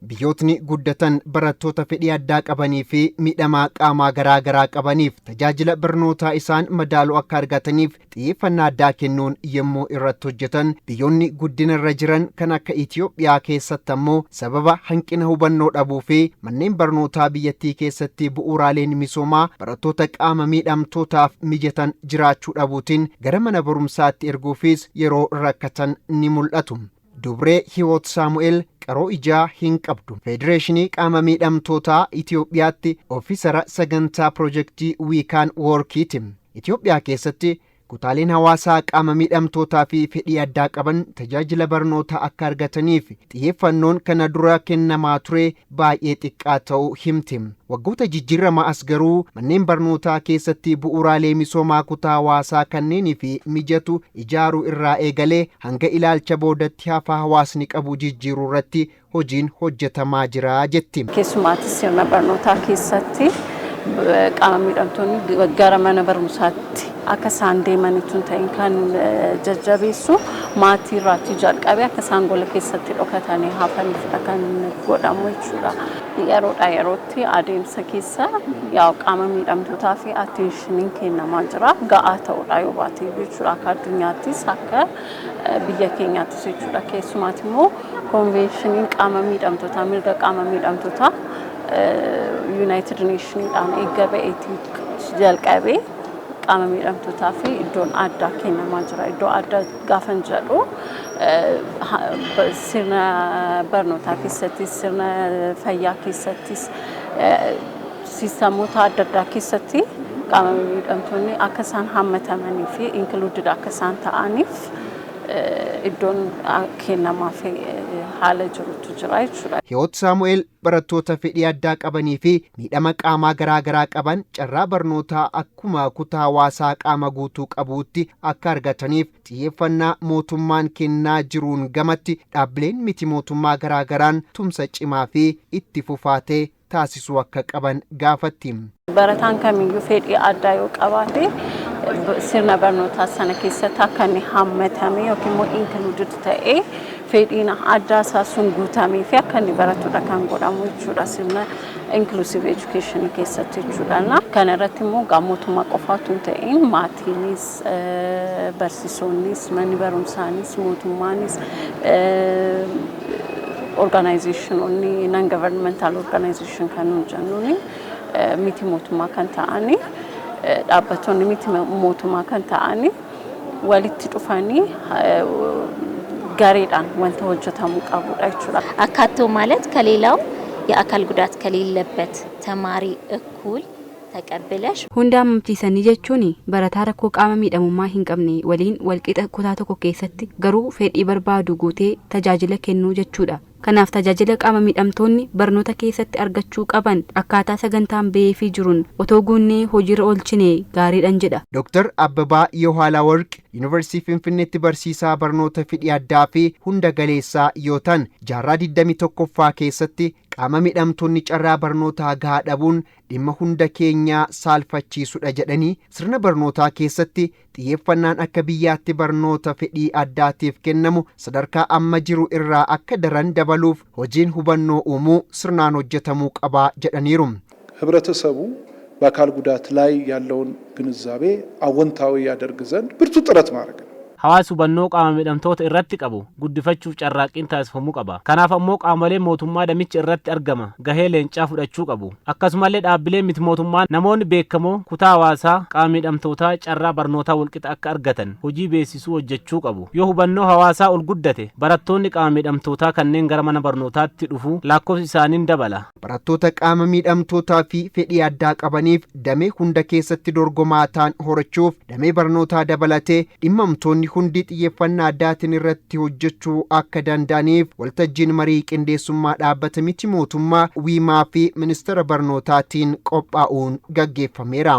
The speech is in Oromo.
Biyyootni guddatan barattoota fedhii addaa qabanii fi miidhamaa qaamaa garaa garaa qabaniif tajaajila barnootaa isaan madaalu akka argataniif xiyyeeffannaa addaa kennuun yommuu irratti hojjetan, biyyoonni guddina irra jiran kan akka Itoophiyaa keessatti ammoo sababa hanqina hubannoo dhabuu fi manneen barnootaa biyyattii keessatti bu'uuraaleen misoomaa barattoota qaama miidhamtootaaf mijatan jiraachuu dhabuutiin gara mana barumsaatti erguufis yeroo rakkatan ni mul'atu. Dubree Hiwoot Saamu'eel qaroo ijaa hin qabdu. Federeeshinii qaama miidhamtootaa Itoophiyaatti ofiisara sagantaa piroojeektii We Can Workiiti. Itoophiyaa keessatti kutaaleen hawaasaa qaama miidhamtootaa fi fedhii addaa qaban tajaajila barnootaa akka argataniif xiyyeeffannoon kana dura kennamaa ture baay'ee xiqqaa ta'uu himti. Waggoota jijjiiramaa as garuu manneen barnootaa keessatti bu'uuraalee misoomaa kutaa hawaasaa kanneenii fi mijatu ijaaruu irraa eegalee hanga ilaalcha boodatti hafaa hawaasni qabu jijjiiruu irratti hojiin hojjetamaa jira jetti. Keessumaatis sirna barnootaa keessatti qaama miidhamtoonni gara mana barumsaatti akka isaan deemanitu hin ta'in kan jajjabeessu, maatii irraatii jalqabee akka isaan gola keessatti dhokatanii hafaniifidha kan godhamu jechuudha. Yeroodhaa yerootti adeemsa keessa yaa qaama miidhamtootaa fi attentioniin kennamaa jira. Ga'aa ta'uudha yoo baate jechuudha, akka addunyaattis akka biyya keenyaattis jechuudha. Keessumaati immoo conventioniin qaama miidhamtootaa, mirga qaama miidhamtootaa United Nationiidhaan eegga ba'eetii jalqabee qaama miidhamtootaa fi iddoon addaa kennamaa jira. Iddoo addaa gaafan jedhu, sirna barnootaa keessattis, sirna fayyaa keessattis, systemoota adda addaa keessatti qaama miidhamtoonni akka isaan hammatamanii fi included akka isaan ta'aniif iddoon kennamaaf haala jirutu jira jechuudha. Hiwoot Saamu'eel barattoota fedhii addaa qabanii fi miidhama qaamaa garaa garaa qaban carraa barnootaa akkuma kutaa hawaasaa qaama guutuu qabuutti akka argataniif xiyyeeffannaa mootummaan kennaa jiruun gamatti dhaabbileen miti mootummaa garaa garaan tumsa cimaa fi itti fufaatee taasisuu akka qaban gaafatti. Barataan kamiyyuu fedhii addaa yoo qabaate, sirna barnootaa sana keessatti akka inni hammatame yookiin immoo included ta'ee, fedhiin addaa isaa sun guutamee fi akka inni baratudha kan godhamu jechuudha, sirna inclusive education keessatti jechuudha. Kana irratti immoo gaa mootummaa qofaatu hin ta'in, maatiinis, barsiisonnis, manni barumsaanis, mootummaanis, organizationoonni non governmental organization kan nuun jennuuni, miti mootummaa kan ta'ani, dhaabbattoonni miti mootummaa kan ta'ani walitti dhufanii gareedhaan wanta hojjetamuu qabudha jechuudha. አካቶ ማለት ከሌላው የአካል ጉዳት ከሌለበት ተማሪ እኩል ተቀብለሽ Hunda hammamsiisanii jechuun barataa rakkoo qaama miidhamummaa hin qabne waliin walqixa kutaa tokko keessatti garuu fedhii barbaadu guutee tajaajila kennuu jechuudha. Kanaaf tajaajila qaama miidhamtoonni barnoota keessatti argachuu qaban akkaataa sagantaan ba'eefii jiruun otoo guunnee hojiirra oolchine gaariidhan jedha. Dooktar Abbabaa Yohaala Warq Yuunivarsiitii Finfinneetti barsiisaa barnoota fedhii addaa fi hunda galeessaa yoo ta'an, jaarraa 21ffaa keessatti qaama miidhamtoonni carraa barnootaa gahaa dhabuun dhimma hunda keenyaa saalfachiisudha jedhanii, sirna barnootaa keessatti xiyyeeffannaan akka biyyaatti barnoota fedhii addaatiif kennamu sadarkaa amma jiru irraa akka daran dabaluuf hojiin hubannoo uumuu sirnaan hojjetamuu qabaa jedhaniiru. ህብረተሰቡ በአካል ጉዳት ላይ ያለውን ግንዛቤ አወንታዊ ያደርግ ዘንድ ብርቱ ጥረት ማድረግ ነው። Hawaasi hubannoo qaama miidhamtoota irratti qabu guddifachuuf carraaqqiin taasifamuu qaba. Kanaaf ammoo qaamoleen mootummaa damicha irratti argama gahee leencaa fudhachuu qabu. Akkasumallee dhaabbileen miti mootummaa, namoonni beekamoo kutaa hawaasaa qaama miidhamtootaa carraa barnootaa walqixa akka argatan hojii beeksisuu hojjechuu qabu. Yoo hubannoo hawaasaa ol guddate, barattoonni qaama miidhamtootaa kanneen gara mana barnootaatti dhufu lakkoofsi isaaniin dabala. Barattoota qaama miidhamtootaa fi fedhii addaa qabaniif damee hunda keessatti dorgomaa ta'an horachuuf damee barnootaa dabalatee dhimmamtoonni hundi xiyyeeffannaa addaatiin irratti hojjechuu akka danda'aniif waltajjiin marii qindeessummaa dhaabbata miti mootummaa WIMAA fi ministeera barnootaatiin qophaa'uun gaggeeffameera.